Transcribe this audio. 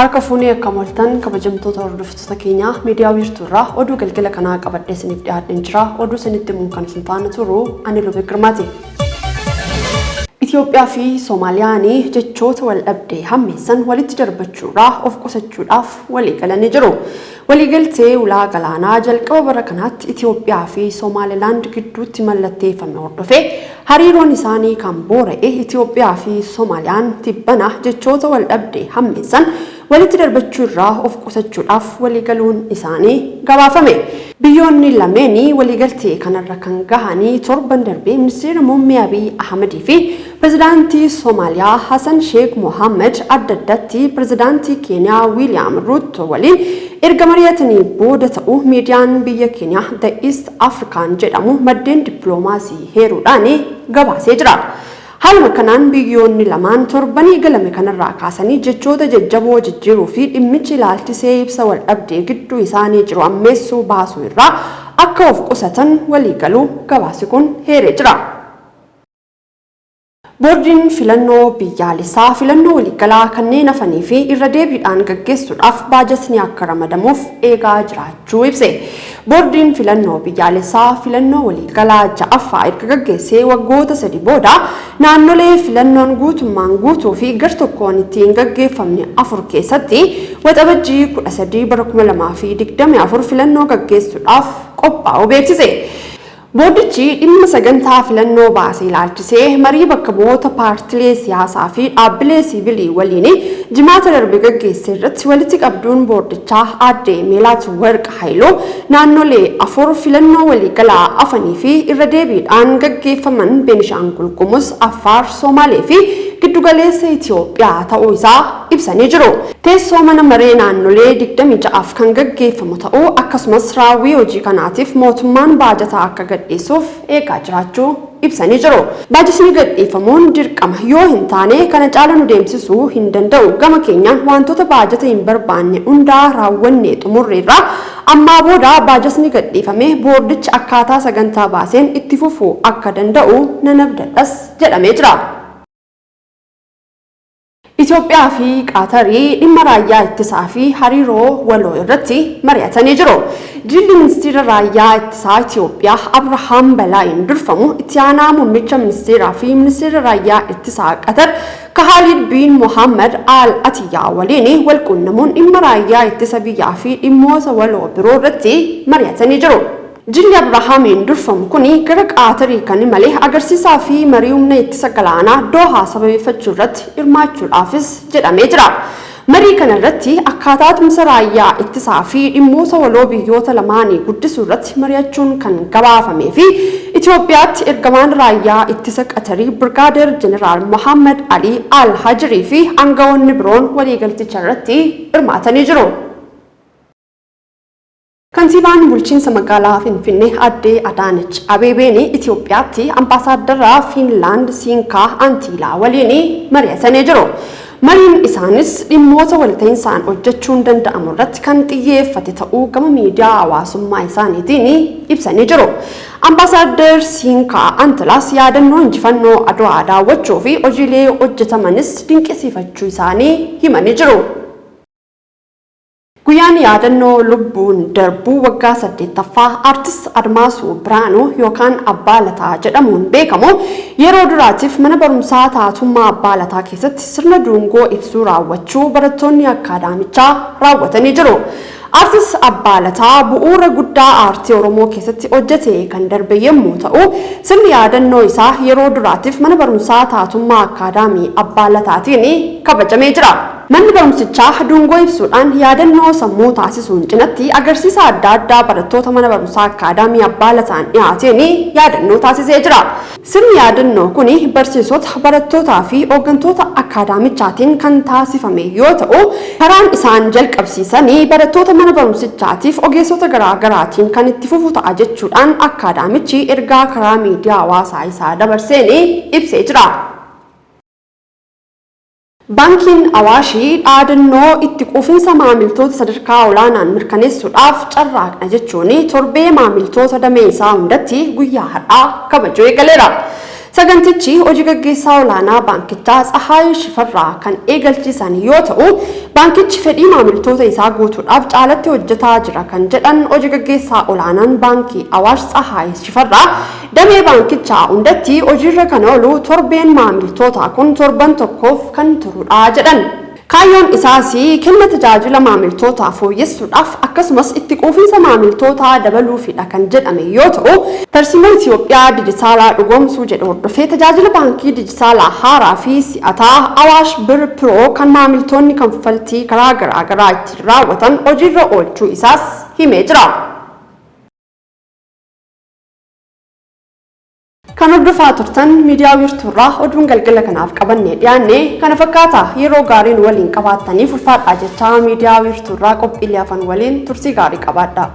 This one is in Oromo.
Harka fuunee akkam ooltan kabajamtoota hordoftoota keenyaa miidiyaa wiirtuurraa oduu galgala kanaa qabadhee isiniif dhiyaadheen jira. Oduu isinitti himuun kan isin faana turu ani Lubee Girmaati. Itoophiyaa fi Soomaaliyaan jechoota wal dhabdee hammeessan walitti darbachuurraa of qusachuudhaaf walii galanii jiru. Waliigaltee ulaa galaanaa jalqaba bara kanaatti Itoophiyaa fi Somaalilaand gidduutti mallatteeffame hordofee hariiroon isaanii kan boora'e Itoophiyaa fi Somaaliyaan tibbana jechoota wal dhabdee hammeessan walitti darbachuu irraa of qusachuudhaaf waliigaluun isaanii gabaafame. Biyyoonni lameen waliigaltee kanarra kan gahanii torban darbee Ministeera Muummee Abiy Ahmadii fi Pirezidaantii Somaaliyaa Hasan Sheek Mohaammad adda addatti Pirezidaantii Keeniyaa Wiiliyaam Ruuttoo waliin erga mari'atanii booda ta'uu miidiyaan biyya Keeniyaa The East African jedhamu maddeen dippiloomaasii heeruudhaan gabaasee jira. Haaluma kanaan biyyoonni lamaan torban eegalame kanarraa kaasanii jechoota jajjaboo jijjiiruu fi dhimmichi ilaalchisee ibsa waldhabdee gidduu isaanii jiru ammeessuu baasuu irraa akka of qusatan waliigaluu gabaasi kun heeree jira. Boordiin Filannoo Biyyaalessaa filannoo waliigalaa kanneen hafanii fi irra deebiidhaan gaggeessuudhaaf baajatni akka ramadamuuf eegaa jiraachuu ibse. Boordiin Filannoo Biyyaalessaa filannoo waliigalaa 6ffaa erga gaggeessee waggoota sadi booda naannolee filannoon guutummaan guutuu fi gartokkoon itti hin gaggeeffamne 4 keessatti Waxabajjii 13 bara 2024 filannoo gaggeessuudhaaf qophaa'uu beeksise. Boordichi dhimma sagantaa filannoo baase ilaalchisee marii bakka bu'oota paartilee siyaasaa fi dhaabbilee siivilii waliin Jimaata darbe gaggeesse irratti walitti qabduun boordichaa Aadde Meelaatwarq Hayiluu naannolee 4 filannoo waliigalaa afanii fi irra deebiidhaan gaggeeffaman Beenishaangul Gumuz, Affaar, Soomaalee fi Giddugaleessa Itiyoophiyaa ta'uu isaa ibsanii jiru. Teessoo mana maree naannolee 26f kan gaggeeffamu ta'uu akkasumas raawwii hojii kanaatiif mootummaan baajata akka gadhiisuuf eegaa jiraachuu ibsanii jiru. Baajatni gadhiifamuun dirqama yoo hin taane kana caala nu deemsisuu hin danda'u. Gama keenyaan waantota baajata hin barbaanne hundaa raawwannee xumurreerra. Ammaa booda baajatni gadhiifame boordichi akkaataa sagantaa baaseen itti fufuu akka danda'u nan abdadhas jedhamee jira. Itoophiyaa fi Qaatarii dhimma raayyaa ittisaa fi hariiroo waloo irratti mari'atanii jiru. Jilli Ministiira Raayyaa Ittisaa Itoophiyaa Abrahaam Balaayiin durfamu itti aanaa muummicha ministeeraa fi ministeera raayyaa ittisaa Qatar Kahaalid Biin Mohaammad Al Atiyyaa waliin wal quunnamuun dhimma raayyaa ittisa biyyaa fi dhimmoota waloo biroo irratti mari'atanii jiru. Jilli Abrahaamiin durfamu kuni gara Qaatarii kan imale agarsiisaa fi marii humna ittisa galaanaa Doohaa sababeeffachuu irratti hirmaachuudhaafis jedhamee jira. Marii kana irratti akkaataa tumsa raayyaa ittisaa fi dhimmoota waloo biyyoota lamaanii guddisuu irratti mari'achuun kan gabaafamee fi Itoophiyaatti ergamaan raayyaa ittisa Qatarii Birgaadeer Jeneraal Mohaammad Alii Al Hajirii fi angawoonni biroon waliigalticha irratti hirmaatanii jiru. Kantiibaan Bulchiinsa Magaalaa Finfinnee Addee Adaanech Abeebeen Itiyoophiyaatti Ambaasaaddara Fiinlaand Siinkaa Antiilaa waliin mari'atanii jiru. Mariin isaanis dhimmoota walta'insaan hojjechuun danda'amu irratti kan xiyyeeffate ta'uu gama miidiyaa hawaasummaa isaaniitiin ibsanii jiru. Ambaasaaddar Siinkaa Antilaas yaadannoo injifannoo Adwaa daawwachuu fi hojiilee hojjetamanis dinqisiifachuu isaanii himanii jiru. Guyyaan yaadannoo lubbuun darbuu waggaa 8ffaa Artist Admaasuu Biraanuu yookaan Abbaa Lataa jedhamuun beekamu yeroo duraatiif mana barumsaa Taatummaa Abbaa Lataa keessatti sirna duungoo ibsuu raawwachuu barattoonni akkaadaamichaa raawwatanii jiru. Artist Abbaa Lataa bu'uura guddaa aartii Oromoo keessatti hojjetee kan darbe yemmuu ta'u, sirni yaadannoo isaa yeroo duraatiif mana barumsaa Taatummaa Akkaadaamii Abbaa Lataatiin kabajamee jira. Manni barumsichaa dungoo ibsuudhaan yaadannoo sammuu taasisuun cinatti agarsiisa adda addaa barattoota mana barumsaa Akkaadaamii Abbaa Lataan dhiyaateen yaadannoo taasisee jira. Sirni yaadannoo kuni barsiisota, barattootaa fi hooggantoota akkaadaamichaatiin kan taasifame yoo ta'u, karaan isaan jalqabsiisan barattoota mana barumsichaatiif ogeessota garaa garaatiin kan itti fufu ta'a jechuudhaan akkaadaamichi ergaa karaa miidiyaa hawaasaa isaa dabarseen ibsee jira. Baankiin Awaashi dhaadannoo itti quufinsa maamiltoota sadarkaa olaanaan mirkaneessuudhaaf carraaqna jechuun torbee maamiltoota damee isaa hundatti guyyaa har'aa kabajuu eegaleera. Sagantichi hojii gaggeessaa olaanaa baankichaa Tsahaay Shifarraa kan eegalchiisan yoo ta'u, baankichi fedhii maamiltoota isaa guutuudhaaf caalatti hojjetaa jira kan jedhan hojii gaggeessaa olaanaan Baankii Awaash Tsahaay Shifarraa, damee baankichaa hundatti hojiirra kan oolu torbeen maamiltootaa kun torban tokkoof kan turudha jedhan. Kaayyoon isaas kenna tajaajila maamiltootaa fooyyessuudhaaf akkasumas itti quufinsa maamiltootaa dabaluufidha kan jedhame yoo ta'u, tarsiimoo Itiyoophiyaa dijitaalaa dhugoomsuu jedhu hordofee tajaajila baankii dijitaalaa haaraa fi si'ataa Awaash Birr Pro kan maamiltoonni kanfaltii karaa garaa garaa ittiin raawwatan hojiirra oolchuu isaas himee jira. Kan hordofaa turtan miidiyaa Wiirtuurraa oduun galgala kanaaf qabannee dhiyaanne kana fakkaata. Yeroo gaarii nu waliin qabaattaniif ulfaadhaa jechaa miidiyaa Wiirtuurraa qophiilee hafan waliin turtii gaarii qabaadhaa.